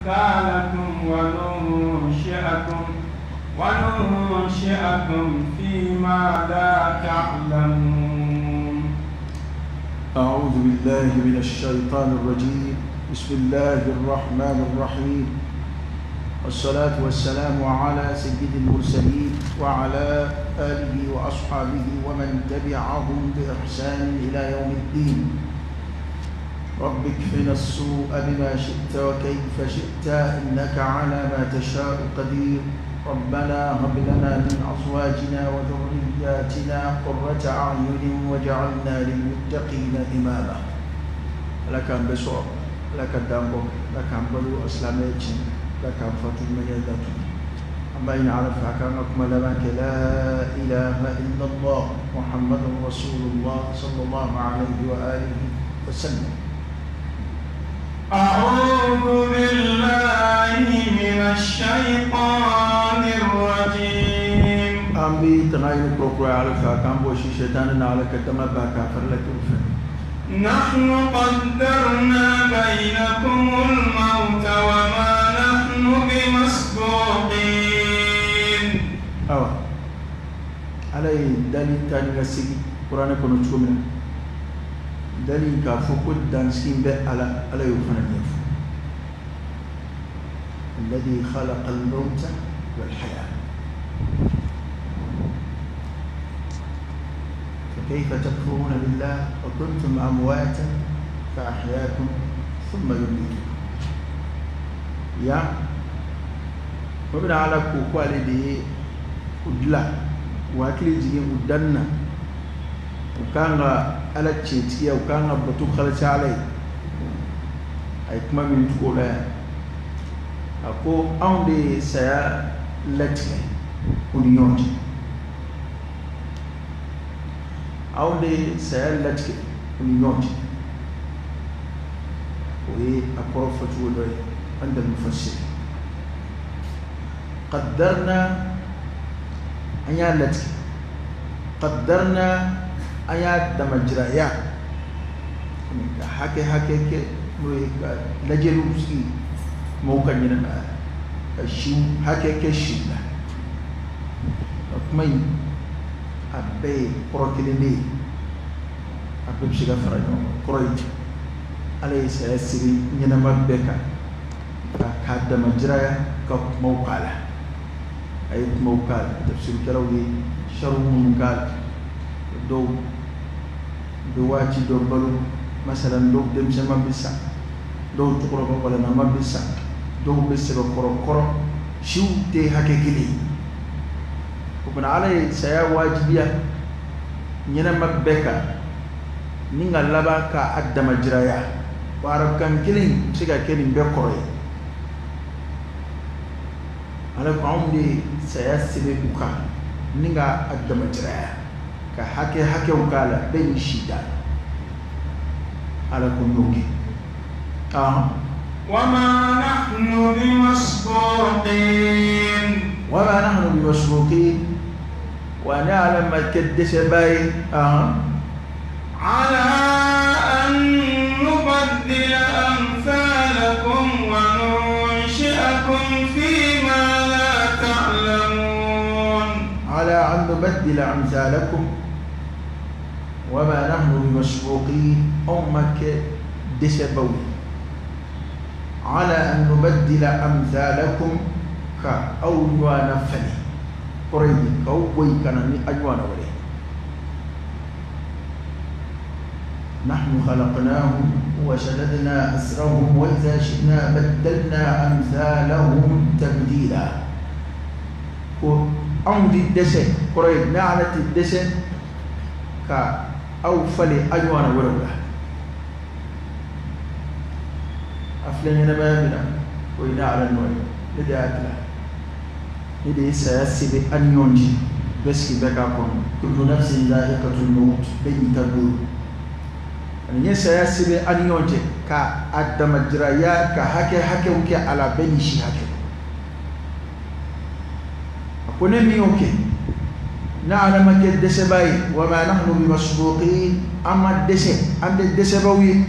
أمثالكم وننشئكم فيما لا تعلمون. أعوذ بالله من الشيطان الرجيم. بسم الله الرحمن الرحيم، والصلاة والسلام على سيد المرسلين وعلى آله وأصحابه ومن تبعهم بإحسان إلى يوم الدين. رب اكفنا السوء بما شئت وكيف شئت، إنك على ما تشاء قدير. ربنا هب لنا من أزواجنا وذرياتنا قرة أعين واجعلنا للمتقين إماما. لك أن بسوء، لك الدامبو، لك أن بلو أسلاميتي، لك أن فتو ميادتي. أما إن عرف أكرمكم لما لا إله إلا الله محمد رسول الله صلى الله عليه وآله وسلم. أعوذ بالله من الشيطان الرجيم. أمي تغير بروكرا على فاكام بوشي شيطان على كتما باكافر لك. نحن قدرنا بينكم الموت وما نحن بمسبوقين. أوا على دليل تاني غسي قرآن كنو تشومنا دليل كافو كل دانسين به على يوفنا نيفو. الذي خلق الموت والحياة فكيف تكفرون بالله وكنتم أمواتا فأحياكم ثم يميتكم. يا وبنا على كوكوالي دي ودلا وأكل جي ودنا وكان على تشيتيا وكان بتو خلص علي أي كما من تقول أكو أوندي سيا لتني ونيوت أوندي سيا لتني ونيوت وهي أقرب فتوى عند المفسر. قدرنا أن يلتني، قدرنا أن يدمجريا حكي حكي كي لجلوسي موقع جننا الشيء حكي كشيء أكمل أبي قرأتني أبي بشكل فرعون قرأت عليه سيسري جنما بكا كهذا مجرى كموقع له أي موقع تفسير كلاوي شرو موقع دو دواتي دو بلو مثلا دو دمشة ما بيسا دو تقرب ولا ما بيسا دو بيسا بقرب قرب شو تي حكيلي وبن علي سيا واجبية ينما بكا نيجا لبا كأدم جرايا وعرب كان كلين سيكا كلين بقري على قوم سيا سبب بكا نيجا أدم جرايا كحكي حكي وكالة بين الشدة على كنوك. وما نحن بمسبوقين. وما نحن بمسبوقين ونعلم ما كدس باي على أن نبدل أمثالكم وننشئكم فيما لا تعلمون. على أن نبدل أمثالكم وما نحن بمسبوقين أمك دسبوي. على أن نبدل أمثالكم كأولوان فني قريب كأوي كان أجوان ولي. نحن خلقناهم وشددنا أسرهم وإذا شئنا بدلنا أمثالهم تبديلا. أمضي الدسة قريب نعلت الدسة كأوفل أجوان ولولا أفلن ينما يمنا وإنا على النوع لدي أكلا لدي سياسي بأن ينجي بس كي بكا كل نفس ذائقة الموت بين تقول أن سياسي بأن ينجي كأدم الجرايا كحكي حكي وكي على بني شي حكي أكون ميوكي نعلم كالدسباي وما نحن بمسبوقين. أما الدسب عند الدسبوي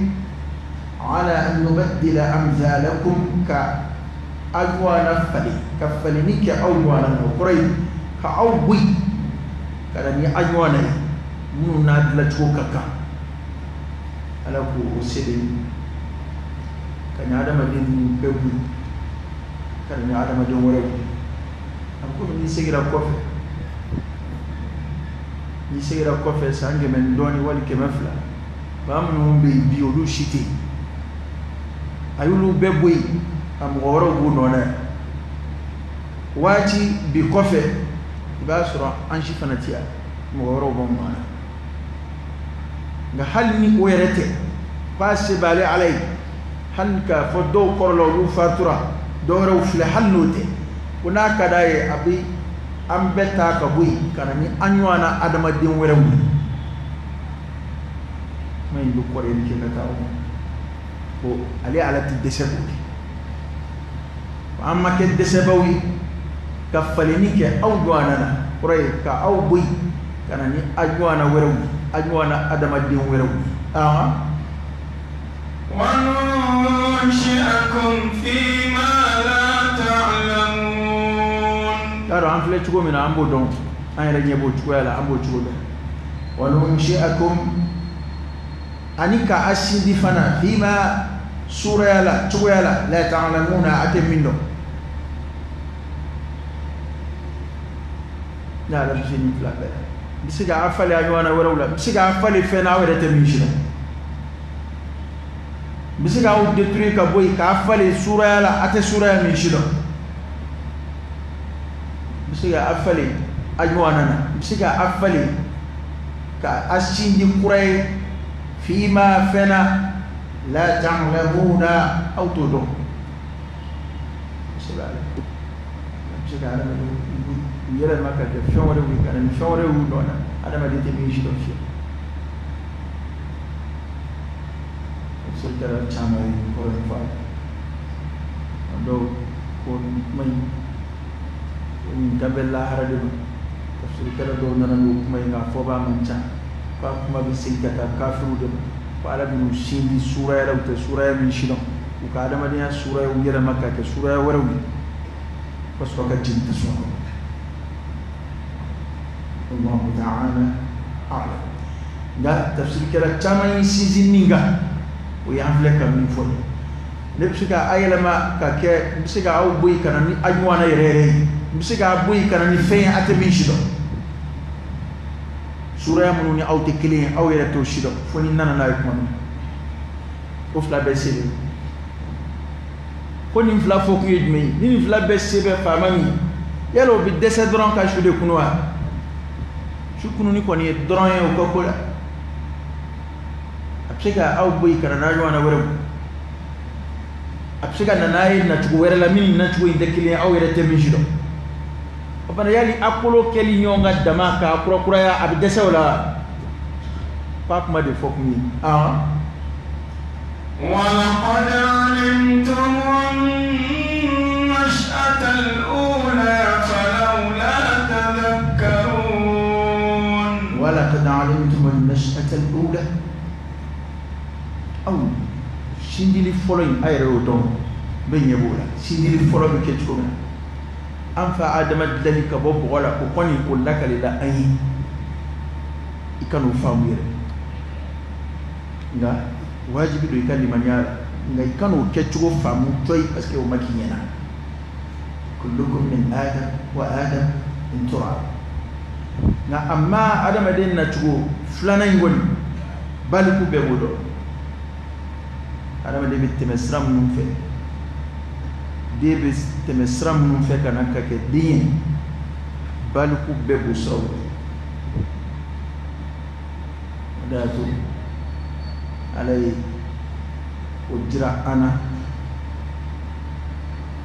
على أن نبدل أمثالكم a ɲɔgɔnna falen ka falenni kɛ aw ɲɔgɔnna na o kɔrɔ ye ka aw bɔ yen ka na ni a ɲɔgɔnna ye minnu n'a dilancogo ka kan ala k'o o se de ka ni adamaden ninnu bɛɛ bɔ yen ka na ni adamaden wɛrɛw ye a komi n'i seginna kɔfɛ n'i seginna kɔfɛ san 100 ni dɔɔnin wali 200 maa minnu bɛ yen bi olu si tɛ yen a y'olu bɛɛ bɔ yen ka mɔgɔ wɛrɛw b'u nɔ na waati bi kɔfɛ i b'a sɔrɔ an si fana tɛ yan mɔgɔ wɛrɛw b'anw nɔ na nka hali ni o yɛrɛ tɛ k'a se b'ale ala ye hali k'a fɔ dɔw kɔrɔla olu fatura dɔw wɛrɛw filɛ hali n'o tɛ ko n'a ka d'a ye a bɛ an bɛɛ ta ka bɔ yen ka na ni an ɲɔgɔnna adamaden wɛrɛw ye kuma in bɛ kɔrɔyali kɛ ka taa o ko ale ala tɛ dɛsɛ k'o kɛ an ma kɛ dɛsɛbaw ye ka falenni kɛ aw ɲɔgɔnna na kɔrɔ ye ka aw bɔ yen ka na ni a ɲɔgɔnna wɛrɛw ye a ɲɔgɔnna adamaden wɛrɛw ye y'a dɔn an filɛ cogo min na an b'o dɔn an yɛrɛ ɲɛ b'o cogoya la an b'o cogo dɔn wa nunshi'akum ani ka a sindi fana fima suraya la cogoya la la ta'lamuna a tɛ min dɔn ne ala bɛ se nin fila bɛɛ la n bɛ se k'a falen a ɲɔgɔnna wɛrɛw la n bɛ se k'a falen fɛn na aw yɛrɛ tɛ min si dɔn n bɛ se k'aw détruire ka bɔ yen k'a falen suraya la a tɛ suraya min si dɔn n bɛ se k'a falen a ɲɔgɔnna na n bɛ se k'a falen ka a sinji kura ye fima fɛn na la ta'lamuna aw t'o dɔn kosɛbɛ ala a bɛ se ka adamadenw u yɛlɛma ka kɛ fɛn wɛrɛw ye ka na ni fɛn wɛrɛw y'u nɔ na adamaden tɛ min si dɔn fiyewu tafsirikɛla caman ye kɔrɔ in fɔ a la dɔw ko nin kuma in ko nin kan bɛ lahara de ma tafsirikɛla dɔw nana n'o kuma in k'a fɔbaa man ca k'a kuma bɛ segin ka taa kafiriw de ma ko ala bɛn'u sindi suraya la u tɛ suraya min si dɔn u ka adamadenya surayaw yɛlɛma ka kɛ suraya wɛrɛw ye ka sɔrɔ ka jigin tasuma kɔnɔ Allahu ta'ala a'lam nka tafsirikɛla caman y'i sinsin min kan o y'an filɛ ka min fɔ ne bɛ se ka a yɛlɛma ka kɛ n bɛ se ka aw bɔ yen ka na ni a ɲɔgɔnna yɛrɛ yɛrɛ ye n bɛ se k'a bɔ yen ka na ni fɛn ye a tɛ min si dɔn suraya minnu ni aw tɛ kelen ye aw yɛrɛ t'o si dɔn fo ni nana n'a ye tuma min na o fila bɛɛ se bɛ ko nin fila fɔ kun ye jumɛn ye ni nin fila bɛɛ se bɛ faama min yala o bɛ dɛsɛ dɔrɔn ka su de kunu wa su kununi kɔni ye dɔrɔn ye o ka ko la a bɛ se ka aw bɔ yen ka na n'a ɲɔgɔnna wɛrɛw a bɛ se ka na n'a ye nacogo wɛrɛ la min ni nacogo in tɛ kelen ye aw yɛrɛ tɛ min si dɔn o fana yali a kolo kɛli ɲɔgɔn kan dama k'a kurakuraya a bɛ dɛsɛ o la k'a kuma de fɔ kun ye ولقد علمتم النشأة الأولى فلولا تذكرون ولقد علمتم النشأة الأولى aw sindili fɔlɔ in a yɛrɛ y'o dɔn n bɛ ɲɛ b'o la sindili fɔlɔ bɛ kɛ cogo min na an fa adama dilanni ka bɔ bɔgɔ la o kɔni o lakalila an ye i ka n'o faamu yɛrɛ nka wajibi don i ka limaniya la nka i ka n'o kɛcogo faamu cɔyi parce que o ma k'i ɲɛna kullukum min adam wa adam min turab nka a ma adamaden nacogo filanan in kɔni baliku bɛɛ b'o dɔn adamaden bɛ tɛmɛ sira minnu fɛ den bɛ tɛmɛ sira minnu fɛ ka na ka kɛ den ye baliku bɛɛ b'o siraw fɛ o de y'a to ala ye o jira an na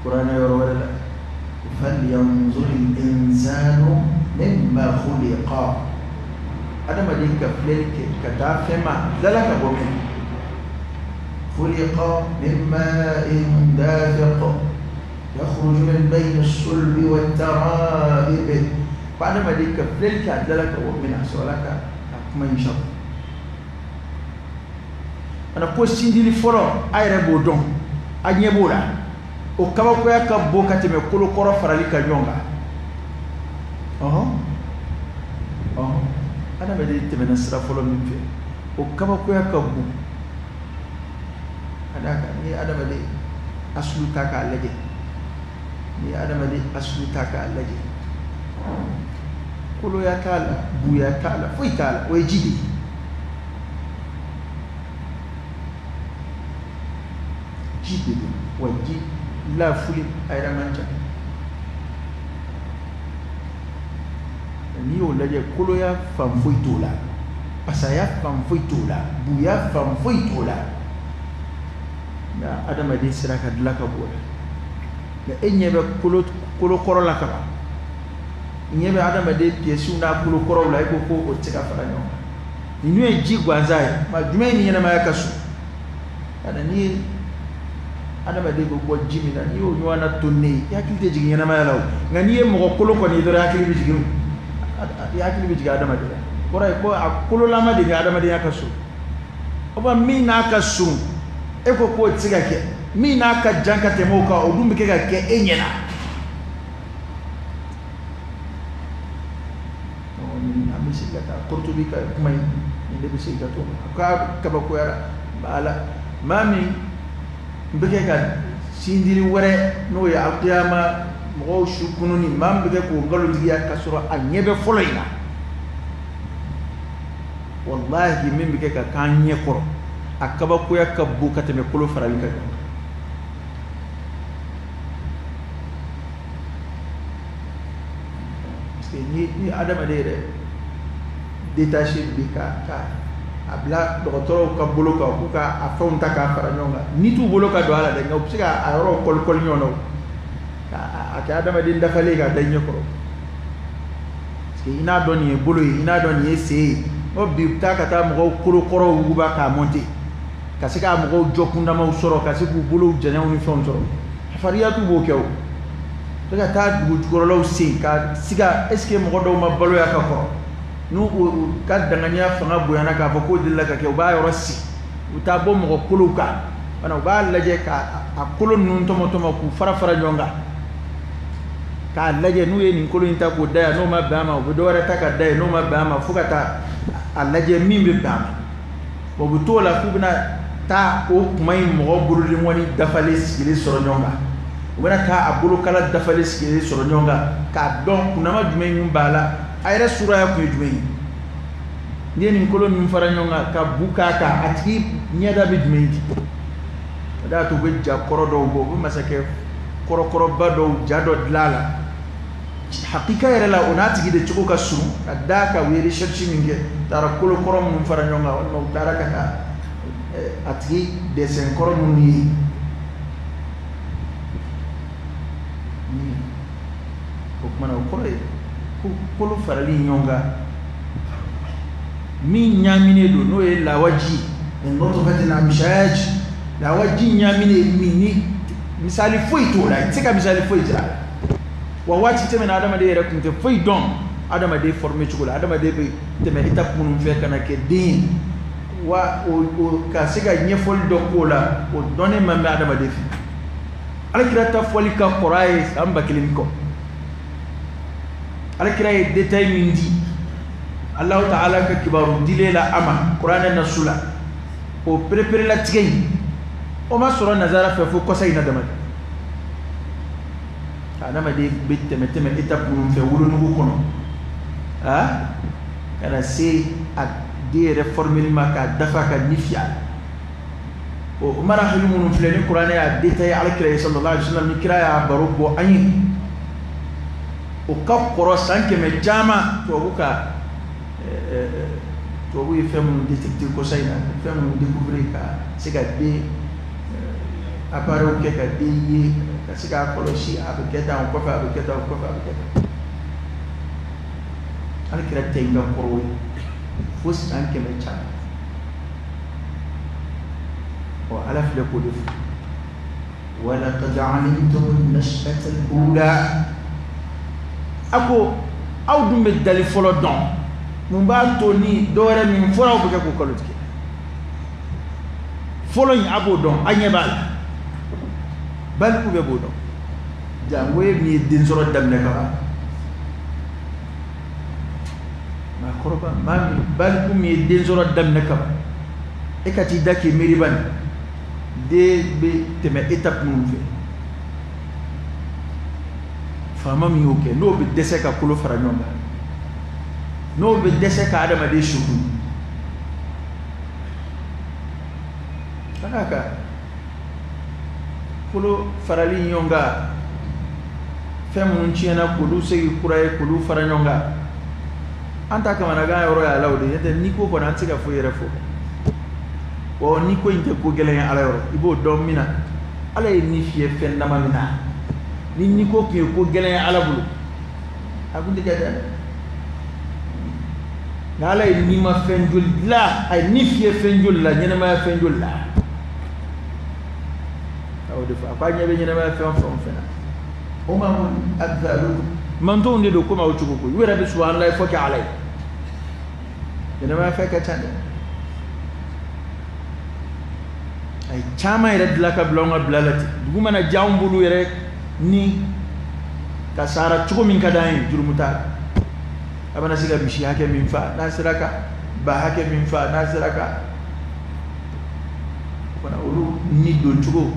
kuranɛ yɔrɔ wɛrɛ la falyanzuri l-insanu mimma khuliqa adamaden ka filɛli kɛ ka taa fɛn ma dilala ka bɔ min خلق من ماء دافق يخرج من بين الصلب والترائب بعدما ديك فللك عدلك ومن أسولك كما إن شاء الله أنا كو سندي فلو أيرا بودون أني بولا O kabakoya ka bon ka tɛmɛ kolo kɔrɔ farali ka ɲɔgɔn kan. Adamaden tɛmɛna sira fɔlɔ min fɛ, o kabakoya ka bon. Ka d'a kan n'i ye adamaden asulu ta k'a lajɛ, n'i ye adamaden asulu ta k'a lajɛ, koloya t'a la, buya t'a la, foyi t'a la, o ye ji de ye. Ji de don, wa ji lafuli a yɛrɛ man ca. N'i y'o lajɛ, koloya fan foyi t'o la, pasaya fan foyi t'o la, buya fan foyi t'o la. Nka adamaden sera ka dilan ka bɔ o la. Nka e ɲɛ bɛ kolo kɔrɔ la kaban, ɲɛ bɛ adamaden piyɛsiw n'a kolo kɔrɔw la, e ko ko o tɛ se ka fara ɲɔgɔn kan. Ninnu ye ji gansan ye, nka jumɛn ni ɲɛnamaya ka surun? Ka na n'i ye adamaden bɛ bɔ ji min na, n'i y'o ɲɔgɔnna to ne ye, i hakili tɛ jigin ɲɛnamaya la o. Nka n'i ye mɔgɔ kolo kɔni ye dɔrɔn, i hakili bɛ jigin, i hakili bɛ jigin adamaden la. Kɔrɔ ye ko a kololama de ni adamadenya ka surun. O b'a min n'a ka surun, e ko k'o tɛ se ka kɛ. Min n'a ka jan ka tɛmɛ o kan, o dun bɛ kɛ ka kɛ e ɲɛna. An bɛ segin ka taa Qurtubi ka kuma in, nin de bɛ segin ka to k'a kabakoyara a la. Maa min bɛ kɛ ka sindiri wɛrɛ, n'o ye alkiyama mɔgɔw su kununi, maa min bɛ kɛ k'o nkalontigiya ka sɔrɔ a ɲɛ bɛ fɔlɔ in na, walahi min bɛ kɛ ka k'an ɲɛ kɔrɔ, a kabakoya ka bon ka tɛmɛ kolo farali kan. Parce que ni adamaden yɛrɛ détaché bi ka a bila dɔgɔtɔrɔw ka bolo kan, k'u ka a fɛnw ta k'a fara ɲɔgɔn kan, ni t'u bolo ka don a la dɛ, nka u bɛ se ka a yɔrɔw kɔli-kɔli ɲɔgɔn na o, k'a kɛ adamaden dafalen k'a da i ɲɛ kɔrɔ. Parce que i n'a dɔn nin ye bolo ye, i n'a dɔn nin ye sen ye. O bi u bɛ taa ka taa mɔgɔw kolo kɔrɔw wuguba k'a monter, ka se k'a mɔgɔw jɔ kundamaw sɔrɔ, ka se k'u bolow janyaw ni fɛnw sɔrɔ. Fariyatu b'o kɛ o. Bɛ ka taa dugu jukɔrɔlaw sen ka siga, est ce que mɔgɔ dɔw ma balo ya ka kɔrɔ, n'u ka danganiya fanga bonyana k'a fɔ k'o delila ka kɛ, u b'a yɔrɔ si, u bɛ taa bɔ mɔgɔ kolow kan, u b'a lajɛ ka a kolo ninnu tɔmɔ tɔmɔ k'u fara fara ɲɔgɔn kan k'a lajɛ. N'u ye nin kolo in ta k'o da yan, n'o ma bɛn a ma, u bɛ dɔ wɛrɛ ta ka da yen, n'o ma bɛn a ma, fo ka taa a lajɛ min bɛ bɛn a ma. O bɛ t'o la k'u bɛna taa o kuma in mɔgɔ bolodenkɔni dafalen sigilen sɔrɔ ɲɔgɔn kan, u bɛna taa a bolokala dafalen sigilen sɔrɔ ɲɔgɔn kan k'a dɔn kunnama jumɛn kun b'a la, a yɛrɛ suraya kun ye jumɛn ye. N'i ye nin kolo ninnu fara ɲɔgɔn kan ka bu k'a kan, a tigi ɲɛda bɛ jumɛn di? O de y'a to u bɛ ja kɔrɔ dɔw bɔ, u bɛ masakɛ kɔrɔkɔrɔba dɔw ja dɔ dilan a la. Hakika yɛrɛ la, o n'a tigi de cogo ka surun, ka d'a kan u ye recherche min kɛ, u taara kolo kɔrɔ minnu fara ɲɔgɔn kan, walima u taara ka taa a tigi dessin kɔrɔ minnu ye. O kumana, o kɔrɔ ye ko kolo farali ɲɔgɔn kan min ɲaaminen don, n'o ye lawaji, nutfatin amshaj, lawaji ɲaaminen min ni misali foyi t'o la, i tɛ se ka misali foyi jira a la. Wa waati tɛmɛna, adamaden yɛrɛ tun tɛ foyi dɔn adamaden formé cogo la, adamaden bɛ tɛmɛ étape minnu fɛ ka na kɛ den ye, wa o ka se ka ɲɛfɔli dɔ k'o la, o dɔnnen man bɛ adamaden fɛ. Alakira ta fɔli ka kɔrɔ a ye san 1000 ni kɔ. Alakira ye détail min di Alahu ta'ala ka kibaru dilen la a ma kuranɛ nasu la, o pereperelatigɛ in, o ma sɔrɔ nazara fɛ fo kɔsa in na dama. Adamaden bɛ tɛmɛ tɛmɛ étape minnu fɛ wolonugu kɔnɔ, ka na se a den yɛrɛ formeli ma k'a dafa ka ni fiya, o marahili minnu filɛ ni kuranɛ y'a détaillé alakira ye sallallahu alaihi wasallam, ni kira y'a baro bɔ an ye, o ka kɔrɔ san 100 caman. Tubabu ka tubabu ye fɛn minnu détecté kɔsa in na, fɛn minnu découvrir ka se ka den appareil kɛ ka den ye, ka se k'a kɔlɔsi, a bɛ kɛ tan, o kɔfɛ a bɛ kɛ tan, o kɔfɛ a bɛ kɛ tan. Alakira tɛ in ka kɔrɔ ye fo san 100 caman. Ɔ Ala filɛ k'o de fɔ: walaqad alimtum an-nash'ata al-ula. A ko aw dun bɛ dali fɔlɔ dɔn, mun b'a to ni dɔwɛrɛ min fɔra aw bɛ kɛ k'o kalo tigɛ? Fɔlɔ in, a b'o dɔn, a ɲɛ b'a la. Baliku bɛɛ b'o dɔn. Jango e min ye den sɔrɔ daminɛ ka ban, maakɔrɔba, maa min baliku min ye den sɔrɔ daminɛ ka ban, e ka t'i da k'i miiri bani, den bɛ tɛmɛ étape minnu fɛ, faama min y'o kɛ, n'o bɛ dɛsɛ ka kolo fara ɲɔgɔn kan, n'o bɛ dɛsɛ ka adamaden sukun, ka d'a kan kolo farali ɲɔgɔn kan, fɛn minnu tiɲɛna k'olu segin kura ye, k'olu fara ɲɔgɔn kan, an ta kamanagan yɔrɔ y'a la o de ye. N'o tɛ ni ko kɔni, an tɛ se ka foyi yɛrɛ fɔ. Wa ni ko in tɛ ko gɛlɛn ye Ala yɔrɔ, i b'o dɔn min na, Ala ye ni fiyɛ fɛn dama min na, ni ni ko tun ye ko gɛlɛn ye Ala bolo, a kun tɛ kɛ dɛ. Nka Ala ye ni ma fɛn joli dilan, a ye ni fiyɛ fɛn joli la, ɲɛnɛmaya fɛn joli la, a y'o de fɔ. A ko a ɲɛ bɛ ɲɛnɛmaya fɛn o fɛn o fɛn na, o ma amsalukum, mantonw de don komi aw cogo koyi. U yɛrɛ bɛ subahanallahi fɔ kɛ Ala ye. Ɲɛnɛmaya fɛn ka ca dɛ. A ye caman yɛrɛ dilan ka bila anw ka bila la ten. Dugu mana jɛ, anw bolo yɛrɛ ni ka sara cogo min ka d'an ye, jurumu t'a la. A bɛna se ka misi hakɛ min fa, n'a sera ka ba hakɛ min fa, n'a sera ka fana, olu ni don cogo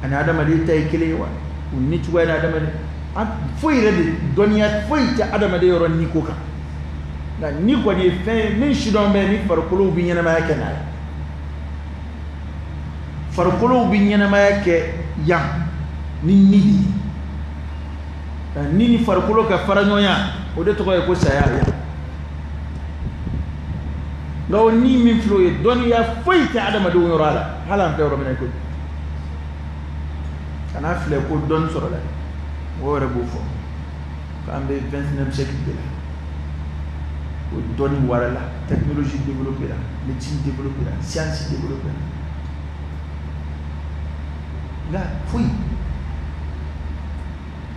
ani adamaden ta ye kelen ye wa? U ni cogoya ni adamaden foyi yɛrɛ de dɔnniya foyi tɛ adamaden yɔrɔ ni ko kan. Nka ni kɔni ye fɛn ye min sidɔn bɛ ni farikolow bɛ ɲɛnamaya kɛ n'a ye. Farikolow bɛ ɲɛnamaya kɛ yan ni ni de ye. Nka ni ni farikolo ka fara ɲɔgɔnya, o de tɔgɔ ye ko saya yan. Nka o ni min filɛ, o ye dɔnniya foyi tɛ adamadenw yɔrɔ a la. Hali an filɛ yɔrɔ min na i ko bi, kan'a filɛ ko dɔnni sɔrɔla, mɔgɔw yɛrɛ b'o fɔ k'an bɛ 29e siècle de la, ko dɔnni warala, technologie développée la, médecine développée la, science développée la. Nka foyi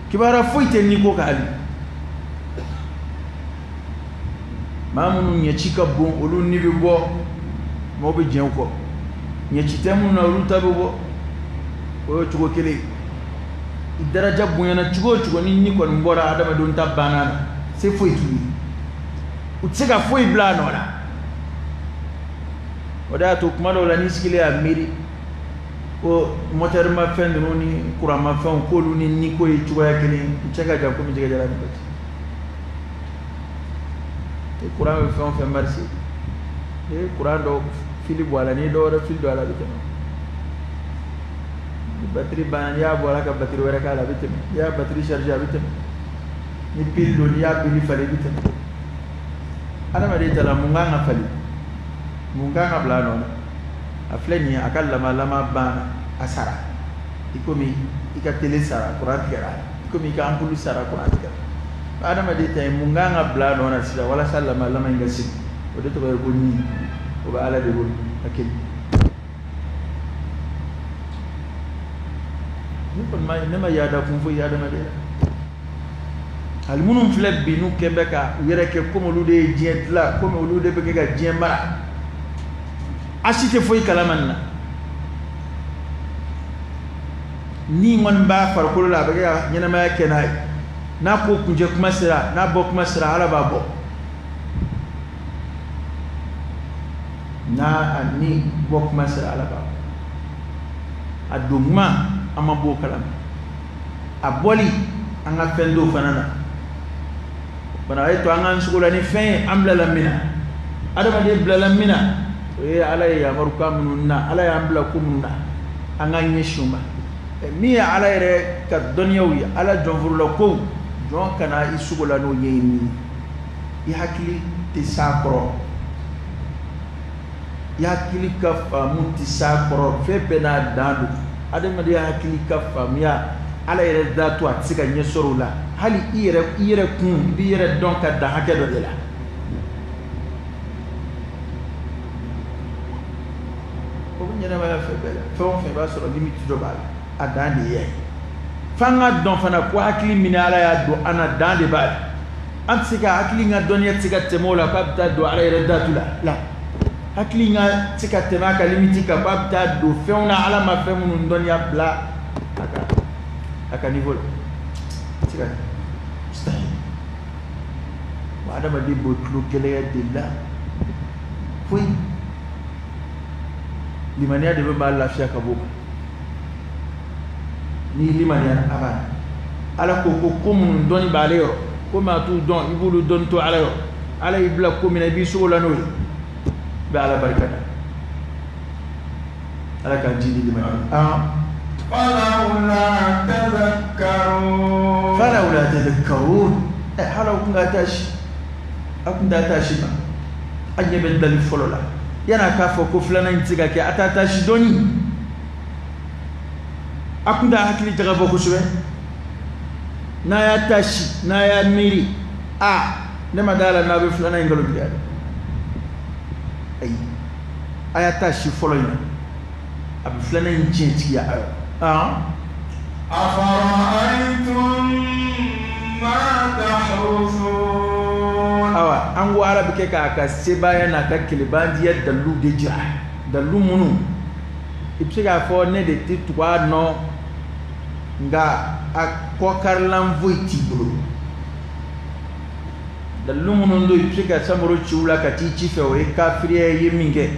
kibaruya foyi tɛ ni ko kan. Hali maa minnu ɲɛci ka bon, olu ni bɛ bɔ, maaw bɛ jɛn u kɔ. Ɲɛci tɛ minnu na, olu ta bɛ bɔ. O ye cogo kelen. I daraja bonyana cogo o cogo, ni ni kɔni bɔra, adamadenw ta banna na, se foyi t'u ye, u tɛ se ka foyi bila a nɔ la. O de y'a to kuma dɔw la, n'i sigilen y'a miiri ko moteur ma fɛn ninnu ni courant ma fɛnw, k'olu ni niko ye cogoya kelen, u cɛ ka jan komi jɛgɛjalan ni bati. E courant bɛ fɛn o fɛn marcher, n'i ye courant dɔ fili bɔ a la, n'i ye dɔ wɛrɛ fili don a la, a bɛ tɛmɛ. Ni batterie banna, n'i y'a bɔ a la ka batterie wɛrɛ k'a la, a bɛ tɛmɛ. N'i y'a batterie charger, a bɛ tɛmɛ. Ni pile don, n'i y'a pile falen, i bɛ tɛmɛ. Adamaden ta la, mun kan ka falen, mun kan ka bila a nɔ na? A filɛ nin ye, a ka lamalama banna, a sara, i komi i ka télé sara, courant tigɛra, i komi i ka ampoule sara, courant tigɛra. Adamaden ta ye, mun kan ka bila a nɔ na sisan walasa lamalama in ka sigi? O de tɔgɔ ye ko ni. O bɛ Ala de bolo a kelen. Ne kɔni ma, ne ma yaada kun foyi adamaden la. Hali minnu filɛ bi, n'u kɛn bɛ ka u yɛrɛ kɛ komi olu de ye diɲɛ dilan, komi olu de bɛ kɛ ka diɲɛ mara, a si tɛ foyi kalama nin na. Ni kɔni b'a farikolo la, a bɛ kɛ ka ɲɛnamaya kɛ n'a ye. N'a ko kuncɛ kuma sera, n'a bɔ kuma sera, Ala b'a bɔ. N'a a ni bɔ kuma sera, Ala b'a bɔ. A don kuma, an ma bɔ o kalama. A bɔli, an ka fɛn dɔw fana na bana, a ye to an k'an sogo la ni fɛn ye. An bilala min na, adamaden bilala min na, o ye Ala ye yamarukan minnu na, Ala y'an bila ko minnu na, an k'an ɲɛsin o ma. Min ye Ala yɛrɛ ka dɔnniyaw ye, Ala jɔnforola kow, jɔn kana i sogo la n'o ɲɛɲini. I hakili tɛ s'a kɔrɔ, i hakili ka faamu tɛ s'a kɔrɔ. Fɛn bɛɛ n'a dan don. Adamadenya hakili ka faamuya, Ala yɛrɛ da to a tɛ se ka ɲɛ sɔrɔ o la. Hali i yɛrɛ, i yɛrɛ kun, i b'i yɛrɛ dɔn ka dan hakɛ dɔ de la. O bɛ ɲɛnamaya fɛn bɛɛ la. Fɛn o fɛn, i b'a sɔrɔ limite dɔ b'a la, a dan de ye. F'an ka dɔn fana ko hakili min Ala y'a don an na, dan de b'a la. An tɛ se ka hakili ka dɔnniya tɛ se ka tɛmɛ o la k'a bɛ taa don Ala yɛrɛ datu la la. Hakili ka tɛ se ka tɛmɛ a ka limite kan k'a bɛ taa don fɛnw na, Ala ma fɛn minnu dɔnniya bila a A ka niveau la a tɛ se ka kɛ, mustahil. Wa adamaden b'o tulo gɛlɛya de la foyi, limaniya de bɛ maa lafiya ka b'o kan. N'i limaniyara a banna. Ala ko ko ko minnu dɔnni b'ale yɔrɔ, komi a t'u dɔn, i b'olu dɔnni to Ala yɔrɔ. Ala y'i bila ko min na, i b'i sogo la n'o ye, i bɛ Ala barika da. Ala k'an jidi limaniya. Falawla tadhakkarun. Falawla tadhakkarun. Hali aw kun ka taasi, aw kun t'a taasi ma. A ɲɛ bɛ dali fɔlɔ la, yan'a k'a fɔ ko filanan in tɛ se ka kɛ, a t'a taasi dɔɔni. A kun t'a hakili jagabɔ kosɛbɛ. N'a y'a taasi, n'a y'a miiri, a ne ma d'a la n'a bɛ filanan in nkalon tigɛ dɛ. Ayi, a y'a taasi fɔlɔ in na, a bɛ filanan in tiɲɛtigiya a yɔrɔ. Afara'aytum ma tahruthun. Awa, an ko Ala bɛ kɛ k'a ka sebaaya n'a ka kelebandiya dalilu de jira, dalilu minnu i bɛ se k'a fɔ ne de tɛ tugu a nɔ, nka a kɔkarilan foyi t'i bolo. Dalilu minnu don i bɛ se ka samaro ci u la ka t'i ci fɛ, o ye kafiriya ye min kɛ,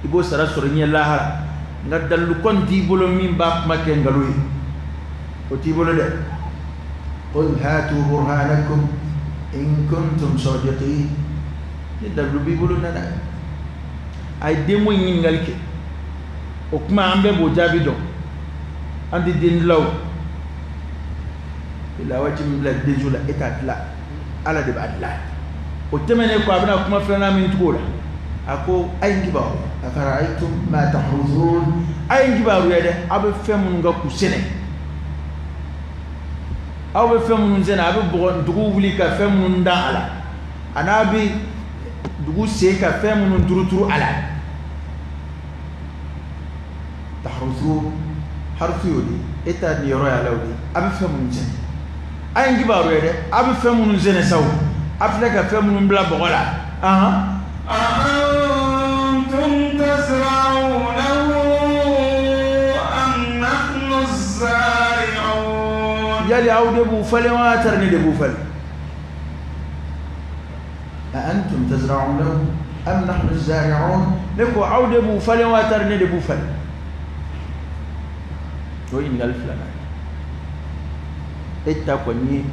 i b'o sara sɔrɔ ɲɛ lahara. Nka dalilu kɔni t'i bolo min b'a kuma kɛ nkalon ye, o t'i bolo dɛ. Qul hatu burhanakum in kuntum sadiqin. Ni dalilu b'i bolo nana. A ye denko in ɲininkali kɛ, o kuma an bɛɛ b'o jaabi dɔn, an tɛ den dilan o. Lawaji min bila denso la, e t'a dilan, Ala de b'a dilan. O tɛmɛnen kɔ, a bɛna kuma filanan min tugu o la, a ko a ye n kibaru, afara'aytum ma tahruthun, a ye n kibaruya dɛ, aw bɛ fɛn minnu kɛ k'u sɛnɛ, aw bɛ fɛn minnu sɛnɛ, a bɛ bɔgɔ dugu wuli ka fɛn minnu dan a la, a n'a bɛ dugu sen ka fɛn minnu turuturu a la. Tahruthun, harufu y'o de ye, e ta niyɔrɔ y'a la o de ye, a bɛ fɛn minnu sɛnɛ, a ye n kibaruya dɛ, a bɛ fɛn minnu sɛnɛ sa o, a filɛ ka fɛn minnu bila bɔgɔ la. Antum tazra'unahu am nahnu az-zari'un. Yali aw de b'u falen wa tari ne de b'u falen? A antum tazra'unahu am nahnu az-zari'un. Ne ko aw de b'u falen wa tari ne de b'u falen? O ye ɲininkali filanan ye. E ta kɔni ye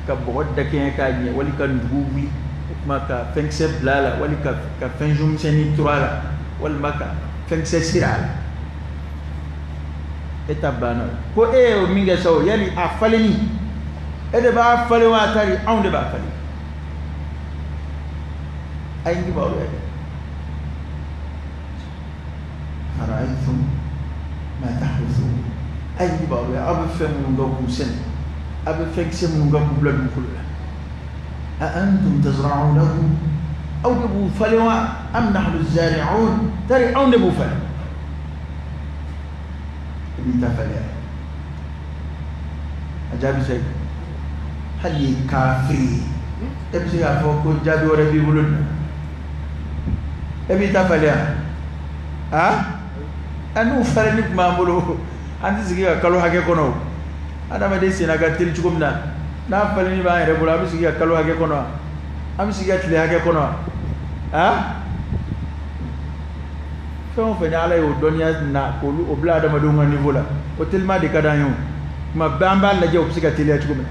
ka bɔgɔ dakɛɲɛ k'a ɲɛ, wali ka ndugu wuli, o tuma ka fɛnkisɛ bila a la, wali ka fɛnjumisɛnnin turu a la, walima ka fɛnkisɛ siri a la. E ta banna. Ko e y'o min kɛ sa o, yali a falenni, e de b'a falen wa tari anw de b'a falen? A ye n kibaruya dɛ. Afara'aytum ma tahruthun. A ye n kibaruya, aw bɛ fɛn minnu kɛ k'u sɛnɛ, aw bɛ fɛnkisɛ minnu kɛ k'u bila dugukolo la. A antum tazra'unahu, aw de b'u falen wa am nahnu az-zari'un, tari anw de b'u falen? I b'i ta falen. A jaabi sɛ, hali ye kafiri ye, e bɛ se k'a fɔ ko jaabi wɛrɛ b'i bolo nin na? E b'i ta falen wa? A n'u falenni tun b'an bolo, an tɛ sigi ka kalo hakɛ kɔnɔ o. Adamaden senna ka teli cogo min na, n'a falenni b'an yɛrɛ bolo, an bɛ sigi ka kalo hakɛ kɔnɔ wa? An bɛ sigi ka tile hakɛ kɔnɔ wa? Fɛn o fɛn ni Ala y'o dɔnniya na k'olu o bila adamadenw ka niveau la, o teliman de ka d'an ye o. Tuma bɛɛ an b'a lajɛ o bɛ se ka teliya cogo min na.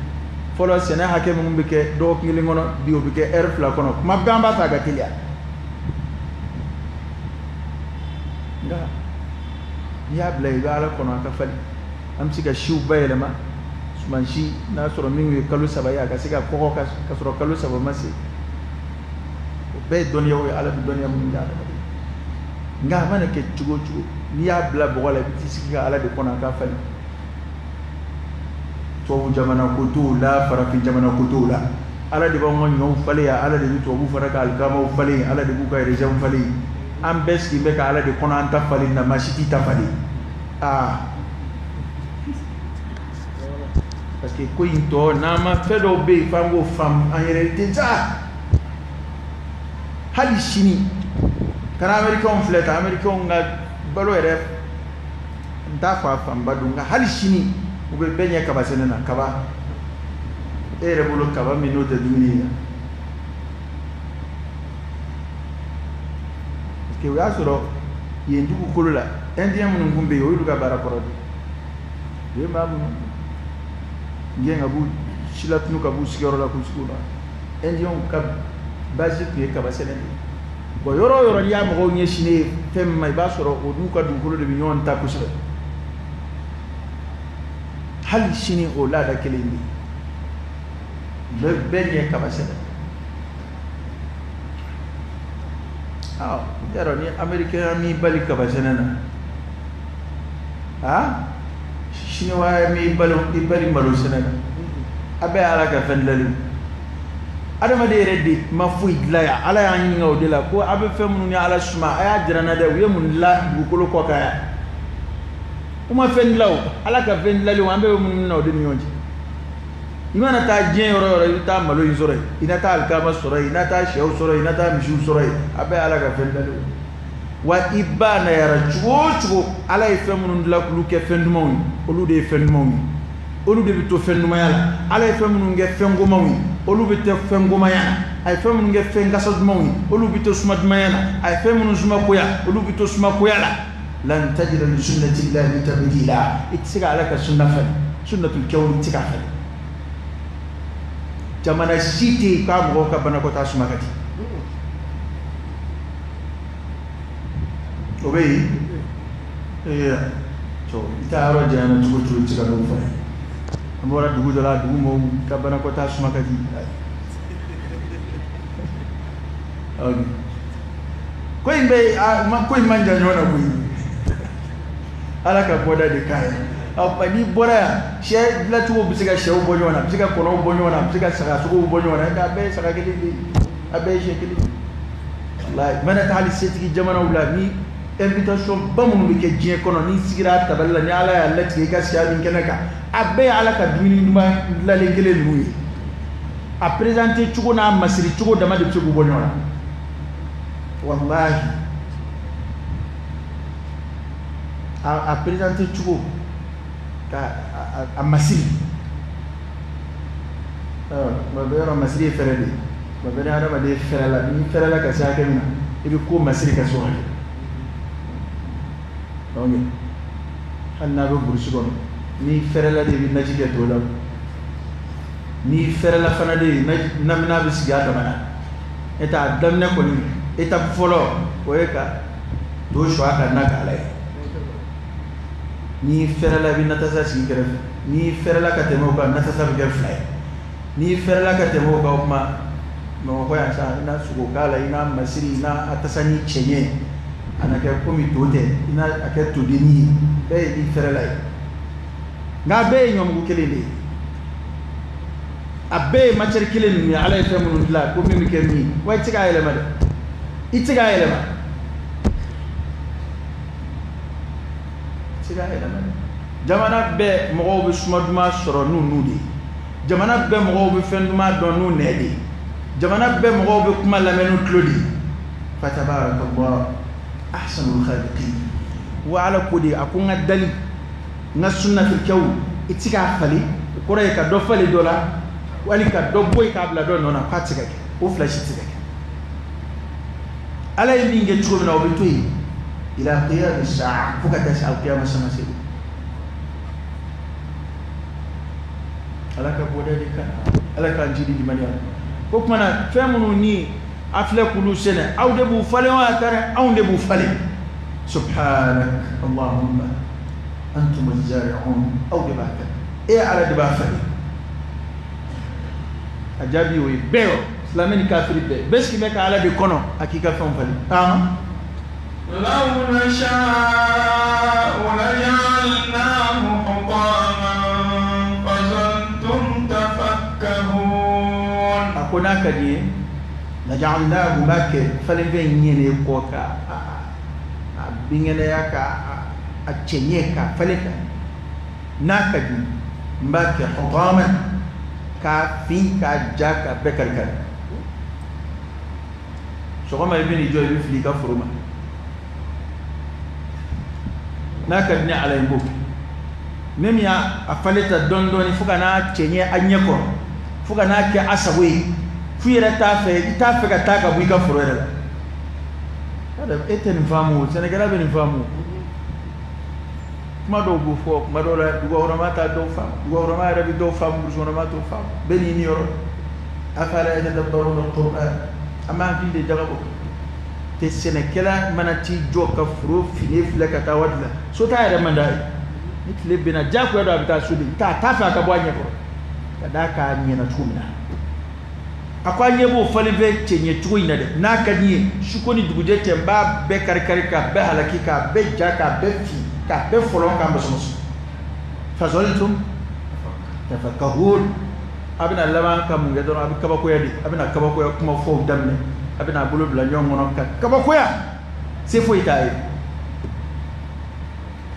Fɔlɔ sɛnɛ hakɛ minnu bɛ kɛ dɔgɔkun kelen kɔnɔ, bi o bɛ kɛ ɛri 2 kɔnɔ. Tuma bɛɛ an b'a fɛ a ka teliya. Nka n'i y'a bila i bɛ Ala kɔnɔ a ka falen. An bɛ se ka siw bayɛlɛma, sumansi n'a sɔrɔ min ye kalo 3 ye, a ka se ka kɔgɔ ka sɔrɔ kalo 3 ma se. O bɛɛ ye dɔnniyaw ye, Ala bɛ dɔnniya minnu di adamaden. Nka a mana kɛ cogo o cogo, n'i y'a bila bɔgɔ la, i bɛ t'i sigi ka Ala de kɔnɔ a ka falen. Tubabu jamana ko t'o la, farafin jamana ko t'o la. Ala de b'anw ka ɲɔw falen yan, Ala de bɛ tubabu fana ka alikamaw falen, Ala de b'u ka raisinw falen. An bɛɛ sigilen bɛ ka Ala de kɔnɔ an ta falen na, maa si t'i ta falen. Parce que ko in tɔ n'an ma fɛn dɔw bɛ yen f'an k'o faamu an yɛrɛ tɛ sa. Hali sini kana américains filɛ tan, américains ka balo yɛrɛ n t'a fɔ a fanba don, nka hali sini U bɛ bɛɛ ɲɛ kaba sɛnɛ na. Kaba e yɛrɛ bolo, kaba min n'o tɛ dumuni ye, parce que o y'a sɔrɔ yen dugukolo la, indien minnu tun bɛ yen, o y'olu ka baara kɔrɔ de ye. U ye maa minnu gɛn ka b'u silatunu ka b'u sigiyɔrɔ la k'u sigi o la, indienw ka base tun ye kaba sɛnɛ de ye. Bon, yɔrɔ o yɔrɔ n'i y'a mɔgɔw ɲɛsinnen ye fɛn min ma, i b'a sɔrɔ o n'u ka dugukolo de bɛ ɲɔgɔn ta kosɛbɛ. Hali sini o laada kelen bɛ yen, bɛɛ bɛɛ ɲɛ kaba sɛnɛ. Awɔ, yarɔ ni américain m'i bali kaba sɛnɛ na, ah, chinois m'i bali, i bali malo sɛnɛ na, a bɛɛ ye Ala ka fɛn dilanlenw. Adamaden yɛrɛ de ma foyi dilan yan. Ala y'an ɲininka o de la ko a bɛ fɛn minnu ni Ala suma, a y'a jira n na dɛ. U ye mun dilan dugukolo kɔ kan yan? U ma fɛn dilan o. Ala ka fɛn dilanlenw, an bɛɛ bɛ minnu na, o de ni ɲɔgɔn cɛ. I mana taa diɲɛ yɔrɔ o yɔrɔ, i bɛ taa malo in sɔrɔ yen, i na taa alikama sɔrɔ yen, i na taa sɛw sɔrɔ yen, i na taa misiw sɔrɔ yen. A bɛɛ ye Ala ka fɛn dilanlenw. Wa i b'a nayara cogo o cogo, Ala ye fɛn minnu dilan k'olu kɛ fɛn dumanw ye, olu de ye fɛn dumanw ye, olu de bɛ to fɛn dumanya la. Ala ye fɛn minnu kɛ fɛn gomanw ye, olu bɛ to fɛn gomanya la. A ye fɛn minnu kɛ fɛn kasa dumanw ye, olu bɛ to suma dumanya la. A ye fɛn minnu suma koya, olu bɛ to suma koya la. Lan tajida li sunnati llahi tabdila. I tɛ se ka Ala ka sunna falen. Sunnatul kawni, i tɛ se k'a falen. Jamana si tɛ yen k'a mɔgɔw ka banakɔtaa suma ka di. O bɛ yen. Ee, cɔ, i taa yɔrɔ janyana cogo o cogo, i tɛ se ka n'o fɔ. An bɔra dugu dɔ la, dugu mɔgɔw ka banakɔtaa suma ka di. Ko in bɛ a ko in man jan ɲɔgɔn na koyi. Ala ka bɔda de k'a ye. N'i bɔra yan, sɛ dilancogo bɛ se ka sɛw bɔ ɲɔgɔn na, a bɛ se ka kɔnɔw bɔ ɲɔgɔn na, a bɛ se ka sagasogow bɔ ɲɔgɔn na, nka a bɛɛ ye saga kelen de ye, a bɛɛ ye sɛ kelen de ye. Walayi, mana taa hali setigi jamanaw la, ni invitation ba minnu bɛ kɛ diɲɛ kɔnɔ, n'i sigira a tabali la, ni Ala y'a latigɛ i ka sigi a min kɛnɛ kan, a bɛɛ ye Ala ka dumuni duman dilanlen kelen ninnu ye. A présenté cogo n'a masiri cogo dama de bɛ se k'u bɔ ɲɔgɔn na. Walahi, a présenté cogo ka a masiri, tuma bɛɛ yɔrɔ masiri ye fɛrɛ de ye. Tuma bɛɛ ni hadamaden fɛrɛ la, n'i fɛrɛ la ka se hakɛ min na, i bɛ ko masiri ka se o hakɛ. Donc hali n'a bɛ burusi kɔnɔ, n'i fɛrɛla de, i bɛ naji kɛ to la. N'i fɛrɛla fana de, namina bɛ sigi a dama na. E t'a daminɛ kɔni, étape fɔlɔ, o ye ka to suwa ka na k'a lajɛ. N'i fɛrɛla, i bɛ natasa sigi kɛrɛfɛ. N'i fɛrɛla ka tɛmɛ o kan, natasa bɛ kɛ fila ye. N'i fɛrɛla ka tɛmɛ o kan, o tuma Bamakɔ yan sa, i na sogo k'a la, i n'a masiri, i n'a a tasa ni cɛɲɛ, a na kɛ komi to tɛ, i n'a a kɛ todenni ye. Bɛɛ ye n'i fɛrɛla ye, nka a bɛɛ ye ɲɔmugu kelen de ye, a bɛɛ ye matière kelen ninnu ye. Ala ye fɛn minnu dilan ko min bɛ kɛ min, wa i tɛ se k'a yɛlɛma dɛ, i tɛ se k'a yɛlɛma, i tɛ se k'a yɛlɛma dɛ. Jamana bɛɛ mɔgɔw bɛ suma duman sɔrɔ n'u nu de ye. Jamana bɛɛ mɔgɔw bɛ fɛn duman dɔn n'u nɛ de ye. Jamana bɛɛ mɔgɔw bɛ kuma lamɛn n'u tulo de ye. Fatabarakallah ahsanul khaliqin. Wa Ala ko de, a ko n ka dali, n ka sunnatul kawn, i tɛ se k'a falen. O kɔrɔ ye ka dɔ falen dɔ la, wali ka dɔ bɔ yen k'a bila dɔ nɔ na, k'a tɛ se ka kɛ. O fila si tɛ se ka kɛ. Ala ye min kɛ cogo min na, o bɛ to yen ila qiyam sa'a, fo ka taa se alqiyama sama se. Ala ka bɔda de kan, Ala k'an jidi limaniya. Ko tuma na, fɛn minnu ni a filɛ k'olu sɛnɛ, aw de b'u falen wa tare anw de b'u falen? Subhanak allahumma, antum az-zari'un. Aw de b'a kɛ, e Ala de b'a falen. A jaabi o ye bɛɛ yɔrɔ, silamɛ ni kafiri bɛɛ bɛɛ sigi bɛ ka Ala de kɔnɔ a k'i ka fɛnw falen. لو نشاء لجعلناه حطاما فظلتم تفكهون. A ko n'a ka di ye, laja'alnahu, b'a kɛ falenfɛn ɲɛnɛ kɔ ka a binkɛnɛya, ka a cɛɲɛ, ka falen ka. N'a ka di, n b'a kɛ hutaman, k'a fin, k'a ja, k'a bɛɛ kari kari. Sɔgɔma i bɛ n'i jɔ, i bɛ fili i ka foro ma. N'a ka di ne Ala ye, n b'o kɛ. Min y'a a falen ta dɔɔni dɔɔni fo ka n'a cɛɲɛ a ɲɛ kɔrɔ, fo ka n'a kɛ a sago ye, fo i yɛrɛ t'a fɛ, i t'a fɛ ka taa ka bɔ i ka foro yɛrɛ la. E tɛ nin faamu, sɛnɛkɛla bɛ nin faamu. Kuma dɔw b'o fɔ, kuma dɔw la dugawurama t'a dɔw faamu, dugawurama yɛrɛ bɛ dɔw faamu, burusukɔnɔma t'o faamu. Bɛɛ n'i niyɔrɔ. Afala yatadabbaruna al-Qur'an, an b'an hakili de jagabɔ. Tɛ sɛnɛkɛla mana t'i jɔ ka foro fini filɛ ka taa waati la, so t'a yɛrɛ man d'a ye. Ni tile binna diyagoya don a bɛ taa so de, a t'a fɛ a ka bɔ a ɲɛkɔrɔ ka d'a kan a ɲɛna cogo min na. A ko a ɲɛ b'o falen fɛn cɛɲɛ cogo in na dɛ, n'a ka di n ye suko ni dugujɛ cɛ n b'a bɛɛ kari kari k'a bɛɛ halaki k'a bɛɛ ja k'a bɛɛ fin k'a bɛɛ fɔlɔn k'a mɔsɔmɔsɔn. Fazaltum tafakkahun, a bɛna laban ka mun kɛ dɔrɔn, a bɛ kabakoya de, a bɛna kabakoya kuma fɔw daminɛ, a bɛna a bolo bila ɲɔgɔn kɔnɔ ka kabakoya, se foyi t'a ye.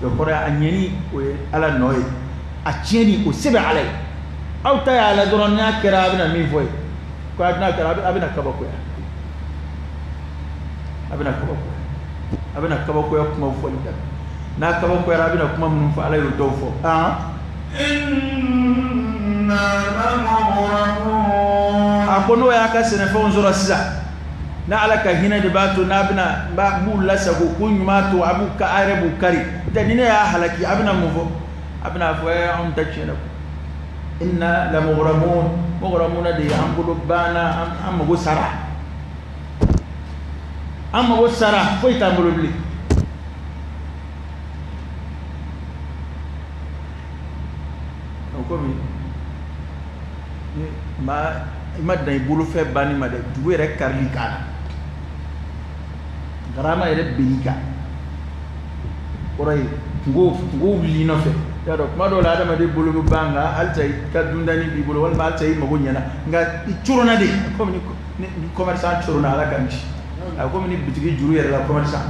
O kɔrɔ ye a ɲɛni o ye Ala nɔ ye, a tiɲɛni o se bɛ Ala ye. Aw ta y'a la dɔrɔn, n'a kɛra a bɛna min fɔ ye, ko n'a kɛra a bɛna kabakoya, a bɛna kabakoya, a bɛna kabakoya kumaw fɔli daminɛ. N'a kabakoyara a bɛna kuma minnu fɔ, Ala y'o dɔw fɔ. A ko n'o y'a ka sɛnɛfɛnw sɔrɔ sisan, n'a Ala ka hinɛ de b'a to n'a bɛna n b'u lasago k'u ɲuman to, a b'u ka a yɛrɛ b'u kari. Tɛ ni ne y'a halaki, a bɛna mun fɔ? A bɛna fɔ anw ta tiɲɛna ko inna lamughramun, mughramuna de ye, an bolo banna, an mago sara, an mago sara, foyi t'an bolo bilen. O komi ni maa i ma dan i bolofɛn banni ma dɛ, dugu yɛrɛ karili k'a la, garama yɛrɛ benni kan, kɔrɔ ye kungo wuli nɔfɛ. I y'a dɔn kuma dɔw la adamaden bolo bɛ ban, nka halisa i ka dundani b'i bolo, walima halisa i mago ɲɛna, nka i coronna de, komi ni commerçant coronna, Ala k'an kisi, a komi ni bitigi juru yɛrɛ la commerçant,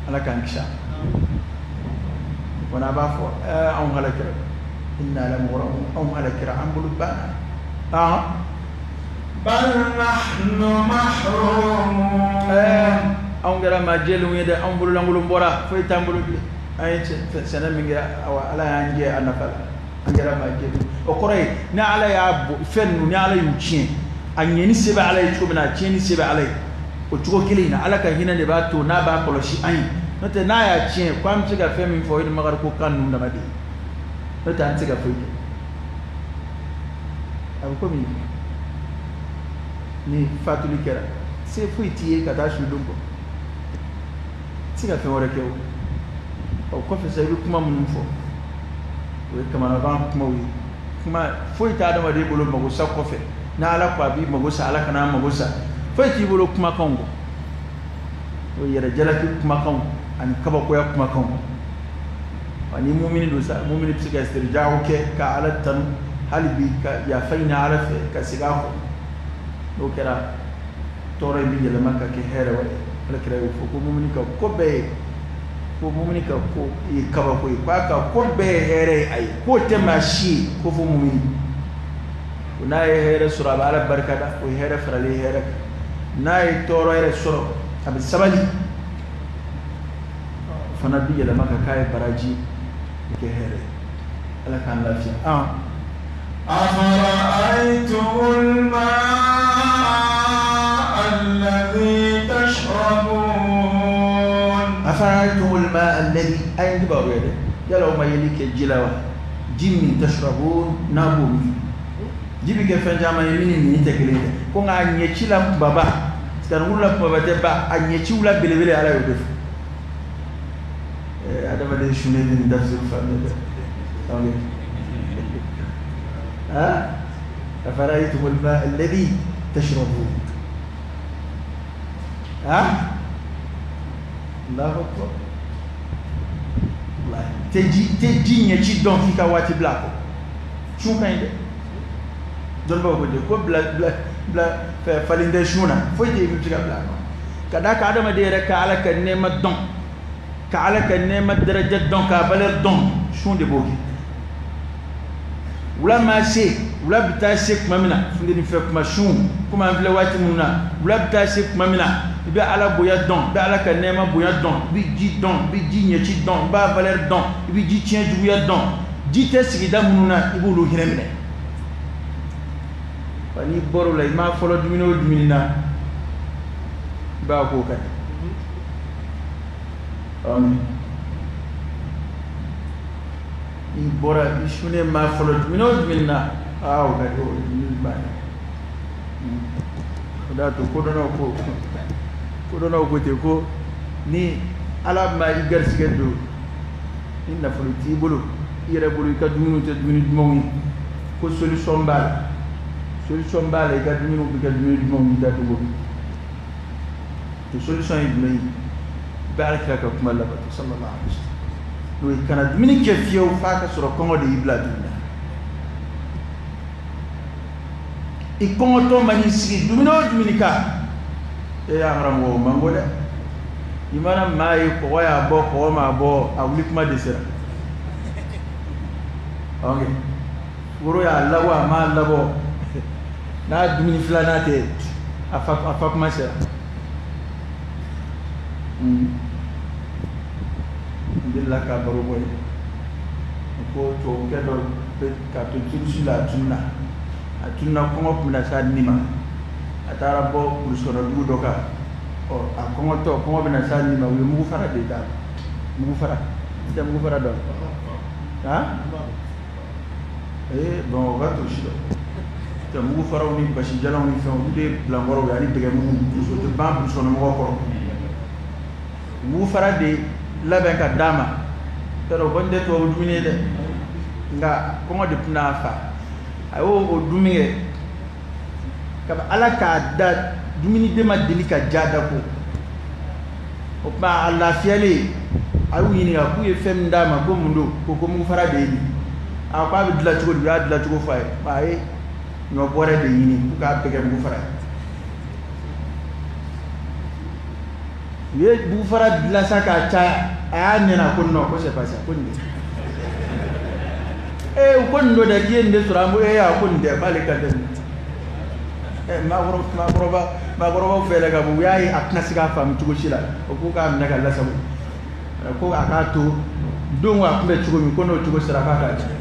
Ala k'an kisi a ma. A b'a fɔ anw halakira, inna lamughramun, anw halakira, an bolo banna. Bal nahnu mahrumun, anw kɛra maa jɛlenw ye dɛ, anw bololankolon bɔra, foyi t'an bolo bilen. An ye sɛnɛ min kɛ, awa Ala y'an jɛ a nafa la, an kɛra maa jɛlenw. O kɔrɔ ye ni Ala y'a bɔ fɛn ninnu, ni Ala y'u tiɲɛ, a ɲɛni se bɛ Ala ye cogo min na, a tiɲɛni se bɛ Ala ye o cogo kelen in na. Ala ka hinɛ de b'a to n'a b'a kɔlɔsi an ye, n'o tɛ n'a y'a tiɲɛ ko an bɛ se ka fɛn min fɔ, o ye ni makari ko kan ninnu dama de ye, n'o tɛ an tɛ se ka foyi kɛ. A bɛ komi ni fatuli kɛra, se foyi t'i ye ka taa su don kɔ, i tɛ se ka fɛn wɛrɛ kɛ. O kɔfɛ sa, i bɛ kuma minnu fɔ, o ye kamanagan kumaw ye. Kuma foyi tɛ adamaden bolo mago sa kɔfɛ, n'Ala ko a b'i mago sa, Ala kana mago sa, foyi t'i bolo kumakanw kɔ. O ye yɛrɛ jalaki kumakanw ani kabakoya kumakanw. Ani mumini don sa, mumini bɛ se ka istirja'u kɛ ka Ala tanu hali bi, ka yafa ɲini Ala fɛ ka segin a kɔ. N'o kɛra, tɔɔrɔ in bɛ yɛlɛma ka kɛ hɛrɛ wɛrɛ. Ala kira y'o fɔ ko mumini ka ko bɛɛ ye, ko mumini ka ko ye kabako ye, k'a ka ko bɛɛ ye hɛrɛ ye a ye, k'o tɛ maa si ye ko fo mumini. O n'a ye hɛrɛ sɔrɔ, a bɛ Ala barika da, o ye hɛrɛ faralen ye hɛrɛ kan. N'a ye tɔɔrɔ yɛrɛ sɔrɔ, a bɛ sabali, o fana bɛ yɛlɛma ka k'a ye baraji, kɛ hɛrɛ ye. Ala k'an lafiya. أفرأيتم الماء الذي تشربون أفرأيتم الماء الذي, ay kibaru ye dɛ, yala o ma yeli kɛ ji la wa, ji min tashrabun, n'a b'o min? Ji bɛ kɛ fɛn caman ye min ni nin tɛ kelen ye dɛ. Ko nka a ɲɛci la kunbaba, sikanikuru la kunbaba tɛ ba, a ɲɛciw la belebele, Ala y'o de fɔ. Adamaden sunnen bɛ nin tafsir faamuya dɛ. ها أفرأيتم الماء الذي تشربون، ها الله أكبر. والله tɛ ji ɲɛci dɔn f'i ka waati bila a kɔ. Sun ka ɲi dɛ, dɔnnibaw ko ten ko bila bila bila fɛ falen tɛ sun na, foyi tɛ yen min bɛ se ka bila a kɔ. Ka d'a kan adamaden yɛrɛ ka Ala ka nɛɛma dɔn, ka Ala ka nɛɛma daraja dɔn, k'a valeur dɔn, sun de b'o kɛ. Wula ma se, wula bɛ taa se tuma min na, funteni fɛ kuma sun, komi an filɛ waati minnu na, wula bɛ taa se tuma min na, i bɛ Ala bonya dɔn, i bɛ Ala ka nɛɛma bonya dɔn, i bɛ ji dɔn, i bɛ ji ɲɛci dɔn, i b'a valeur dɔn, i bɛ ji tiɲɛ juguya dɔn. Ji tɛ sigida minnu na, i b'olu hinɛ minɛ. Wa n'i bɔr'o la, i m'a fɔlɔ dumuni o dumuni na, i b'a k'o ka di. I bɔra i sunnen ma fɔlɔ dumuni o dumuni na, aa o ka di, o dumuni banna. O de y'a to kodɔnnaw ko ten ko ni Ala ma i garisɛgɛ don, ni nafolo t'i bolo, i yɛrɛ bolo i ka dumuniw tɛ dumuni dumanw ye, ko solution b'a la. Solution b'a la, i ka dumuniw bɛ kɛ dumuni dumanw y'i da cogo min. O solution ye jumɛn ye? I bɛ Ala kira ka kuma labato sallallahu alaihi wa sallam. N'o ye kana dumuni kɛ fiyewu f'a ka sɔrɔ kɔngɔ de y'i bila dumuni na. I kɔngɔtɔ man'i sigi dumuni o dumuni kan, e y'an karamɔgɔ o man go dɛ. I mana maa ye kɔgɔ y'a bɔ, kɔgɔ m'a bɔ, a wuli kuma de sera. Ok, woro y'a labɔ, a m'a labɔ, n'a dumuni filanan tɛ, a fa kuma sera. N delila ka baro bɔ yen ko tubabukɛ dɔ bɛ k'a to turusi la, a tununa, a tununa, kɔngɔ tun bɛna s'a ni ma, a taara bɔ burusikɔnɔ dugu dɔ kan. Ɔ a kɔngɔtɔ, kɔngɔ bɛna s'a ni ma, u ye mugu fara de d'a ma. Mugu fara, i tɛ mugu fara dɔn? Han? Ee bon, o ka to si dɔn. Tɛ mugu faraw ni basijalanw ni fɛnw, olu de ye bilankɔrɔw ye ani dɛgɛmugu, o tɛ ban burusikɔnɔ mɔgɔw kɔrɔ. Mugu fara de labɛn ka d'a ma. Tɔrɔ o kɔni tɛ tubabu dumuni ye dɛ, nka kɔngɔ de tun n'a fa. A y'o o dumuni kɛ kabi Ala k'a da, dumuni den ma deli ka ja da ko. O tuma a lafiyalen, a y'u ɲininka k'u ye fɛn min d'a ma, ko mun don? Ko mugu fara de ye nin. A ko a bɛ dilan cogo di? U y'a dilan cogo fɔ a ye. A ye ɲɔ bɔrɛ de ɲini k'u k'a bɛɛ kɛ mugu fara ye. U ye mugu fara dilan sa k'a caya, a y'a nɛnɛ ko non, ko c'est pas ça, ko nin tɛ. Ee ko nin don dɛ, k'i ye nin de sɔrɔ an bolo, ee a ko nin tɛ, k'ale ka tɛ nin. Maakɔrɔbaw fɛɛrɛ ka bɔ, u y'a ye a tɛna se k'a faamu cogo si la, o k'u k'a minɛ ka lasago. Ko a k'a to don a tun bɛ cogo min, ko n'o cogo sera k'a k'a jigin.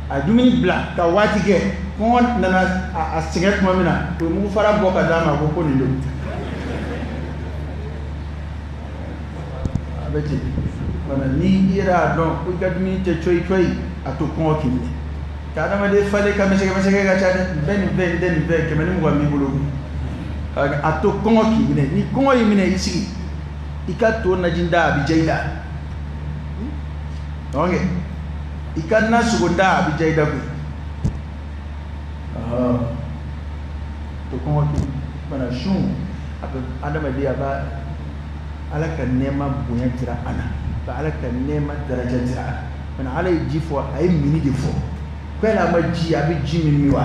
A dumuni bila ka waati kɛ, kɔngɔ nana a sɛgɛn tuma min na, u ye mugu fara bɔ ka d'a ma, ko nin don. A bɛ ten. Wala ni i yɛrɛ y'a dɔn ko i ka dumuni tɛ coyi coyi, a to kɔngɔ k'i minɛ. Ka adamaden falen ka mɛsɛgɛ mɛsɛgɛ ka ca dɛ, nin bɛɛ nin bɛɛ nin tɛ nin bɛɛ 120 b'i bolo. A to kɔngɔ k'i minɛ, ni kɔngɔ y'i minɛ i sigi, i ka to naji da a bɛ diya i da. Ok, i ka na sogo da a bɛ diya i da koyi. To kɔngɔ k'i minɛ. Sun a bɛ adamaden, a b'a Ala ka nɛɛma bonya jira an na, a bɛ Ala ka nɛɛma daraja jira an na. Mɛ Ala ye ji fɔ, a ye mini de fɔ. Ko yala a ma ji, a bɛ ji min min wa?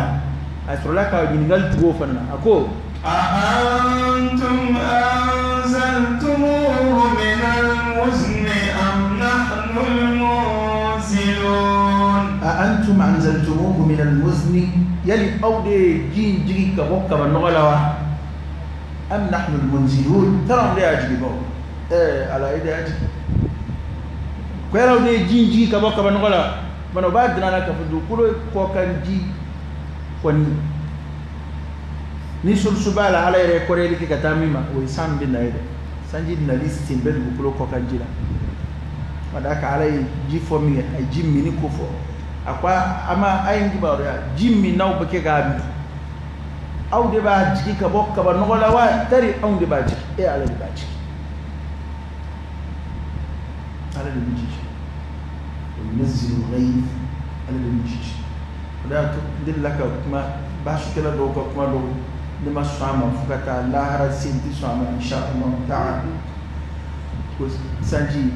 A sɔrɔla ka ɲininkali tugu o fana na, a ko أأنتم أنزلتموه من المزن أم نحن المنزلون؟ أأنتم أنزلتموه من المزن، yali aw de ye ji in jigin ka bɔ kaba nɔgɔ la wa? أم نحن المنزلون، tara anw de y'a jigin bɔ. Ala e de y'a jigin. Ko yala aw de ye ji in jigin ka bɔ kaba nɔgɔ la? Bana o b'a jira an na k'a fɔ dugukolo kɔkan ji kɔni ni solution b'a la, Ala yɛrɛ ye kɔrɔyali kɛ ka taa min ma, o ye san bɛ na ye dɛ. Sanji nali sen bɛ dugukolo kɔkan ji la. Ka d'a kan Ala ye ji fɔ min kɛ, a ye ji minni ko fɔ. A ko a ma, a ye n kibaruya, ji min n'aw bɛ kɛ k'a min, aw de b'a jigin ka bɔ kaba nɔgɔ la wa? Tari anw de b'a jigin. E Ala de b'a jigin. Ala de bɛ jigin. O yunazzilu ghayth, Ala de bɛ jigin. O de y'a to n delila ka kuma baasukɛla dɔw ka kuma dɔw, ne ma sɔn a ma fo ka taa lahara se, n tɛ sɔn a ma insha Allah ta'ala. Ko sanji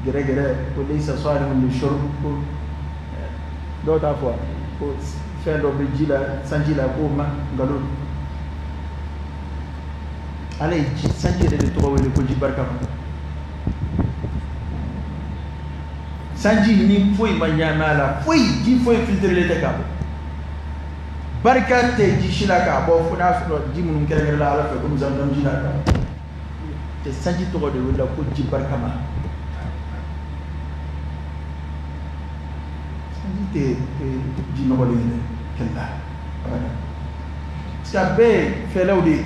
gɛrɛgɛrɛ, ko laysa salihun li shurb, ko dɔw t'a fɔ ko fɛn dɔ bɛ ji la, sanji la, k'o ma nkalon. Ala ye ji, sanji yɛrɛ de tɔgɔ wele ko ji barika ma. Sanji ni foyi ma ɲaami a la, foyi ji foyi filtrelen tɛ ka bɔ. Barika tɛ ji si la k'a bɔ fo n'a sɔrɔ ji minnu kɛrɛnkɛrɛnla Ala fɛ komi zamzam ji n'a kan. Tɛ sanji tɔgɔ de wele ko ji barikama. Sanji tɛ ji nɔgɔlen ye dɛ, kɛlɛ abada. Parce que a bɛɛ ye fɛlɛw de ye.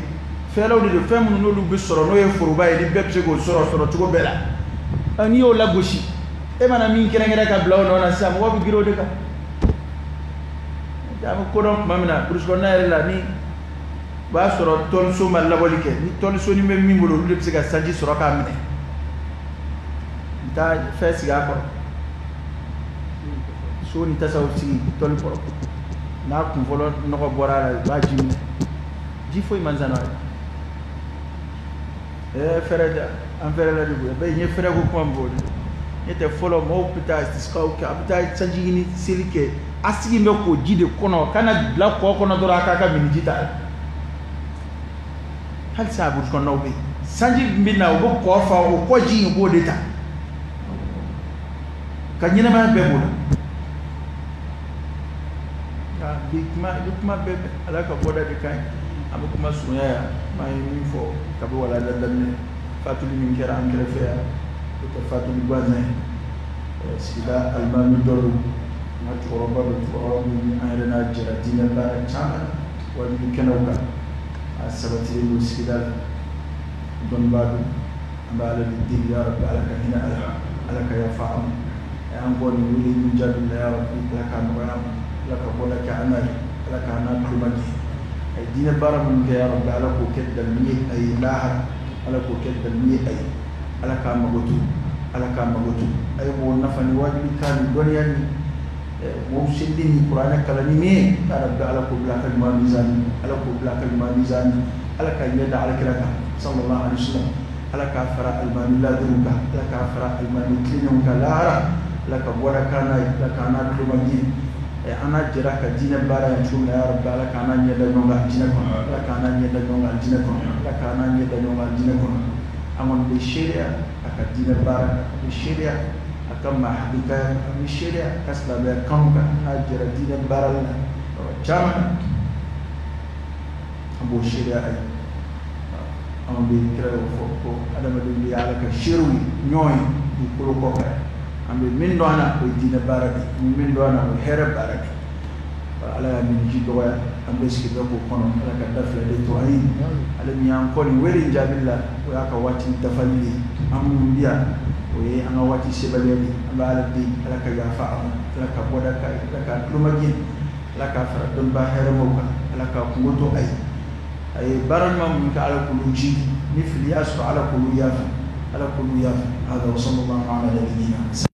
Fɛlɛw de don, fɛn minnu n'olu bɛ sɔrɔ n'o ye foroba ye, ni bɛɛ bɛ se k'o sɔrɔ cogo bɛɛ la. N'i y'o lagosi, e mana min kɛrɛnkɛrɛn ka bila o nɔ na sisan, mɔgɔw bɛ girin o de kan. An bɛ kodɔn tuma min na, burusi kɔnɔna yɛrɛ la, ni o b'a sɔrɔ tɔliso ma labɔli kɛ, ni tɔlisonin bɛ min bolo, olu de bɛ se ka sanji sɔrɔ k'a minɛ. N taa fɛn sigi a kɔrɔ, so ni tasaw sigi tɔli kɔrɔ, n'a kun fɔlɔ nɔgɔ bɔra a la, i b'a ji minɛ. Ji foyi man san n'a ye. Fɛrɛ da an fɛrɛ la de koyi, bɛɛ n ye fɛrɛ ko kuma min fɔ o de. Ne tɛ fɔlɔ mɔgɔw bɛ taa istisqaw kɛ, a bɛ taa sanji ɲini seli kɛ, a sigi bɛ k'o ji de kɔnɔ, kana bila kɔ kɔnɔ dɔrɔn a k'a ka miniji ta. Halisa a burusi kɔnɔnaw bɛ yen, sanji bɛ na, u bɛ kɔ fa, o kɔ ji in b'o de ta ka ɲɛnamaya bɛɛ b'o la. Nka bi kuma, i bɛ kuma bɛɛ mɛn, Ala ka bɔda de ka ɲi. An bɛ kuma surunya yan, an ye min fɔ kabi walanda daminɛ, fatuli min kɛra an kɛrɛfɛ yan, o tɛ fatuli gansan ye. Sigida alimami dɔ don, an ka cɛkɔrɔba don, cɛkɔrɔba min ni an yɛrɛ n'a jɛra diinɛ baara caman wajibi kɛnɛw kan, a sabatilen don sigida la, dɔnnibaa don. An bɛ Ala de deli, ya Rabbi, Ala ka hinɛ a la, Ala ka yafa a ma. A y'an bɔ nin wele min jaabi la, ya Rabbi, Ala k'a nɔgɔya a ma, Ala ka bɔda kɛ an n'a ye, Ala k'an n'a tulo ma gɛn. A ye diinɛ baara minnu kɛ, ya Rabbi, Ala k'o kɛ dalilu ye a ye lahara, Ala k'o kɛ dalilu ye a ye, Ala k'a mago to, Ala k'a mago to. A ye mɔgɔw nafa ni wajibi kan ni dɔnniya ni mɔgɔw selili ni kuranɛ kalanni min ye, ya Rabbi, Ala k'o bila a ka ɲuman mizani, Ala k'o bila a ka ɲuman mizani, Ala k'a ɲɛ da Ala kira kan sallallahu alaihi wasallam, Ala k'a fara alimami ladiriw kan, Ala k'a fara alimami tilennenw kan lahara, Ala ka bɔda k'an n'a ye, Ala k'an n'a tulo ma gɛn. An n'a jɛra ka diinɛ baara yan cogo min na, ya Rabbi, Ala k'an n'a ɲɛ da ɲɔgɔn kan diinɛ kɔnɔ, Ala k'an n'a ɲɛ da ɲɔgɔn kan diinɛ kɔnɔ, Ala k'an n'a ɲɛ da ɲɔgɔn kan diinɛ kɔnɔ. An kɔni bɛ seereya a ka diinɛ baara kan, an bɛ seereya a ka maa hakilitaya kan, an bɛ seereya a ka silamɛya kanu kan, an n'a jɛra diinɛ baara la yɔrɔ caman, an b'o seereya a ye. Anw bɛ kira y'o fɔ ko adamadenw de ye Ala ka seerew ye ɲɔgɔn ye dugukolo kɔ kan. An bɛ min dɔn an na, o ye diinɛ baara de ye, an bɛ min dɔn an na, o ye hɛrɛ baara de ye. Ala y'a miniji dɔgɔya, an bɛ sigi bɛ k'o kɔnɔ, Ala ka da fila de to an ye. Ale min y'an kɔ nin wele in jaabi la, o y'a ka waati dafali de ye. An minnu bɛ yan, o ye an ka waati sebaliya de ye. An bɛ Ala deli, Ala ka yafa an ma, Ala ka bɔda k'a ye, Ala k'a tulo magɛn, Ala k'a fara dɔnnibaa hɛrɛmaw kan, Ala k'a kungo to a ye. A ye baara ɲuman minnu kɛ, Ala k'olu ji, ni fili y'a sɔrɔ, Ala k'olu yafa, Ala k'olu yafa. Hada wa sallallahu ala nabiyyina.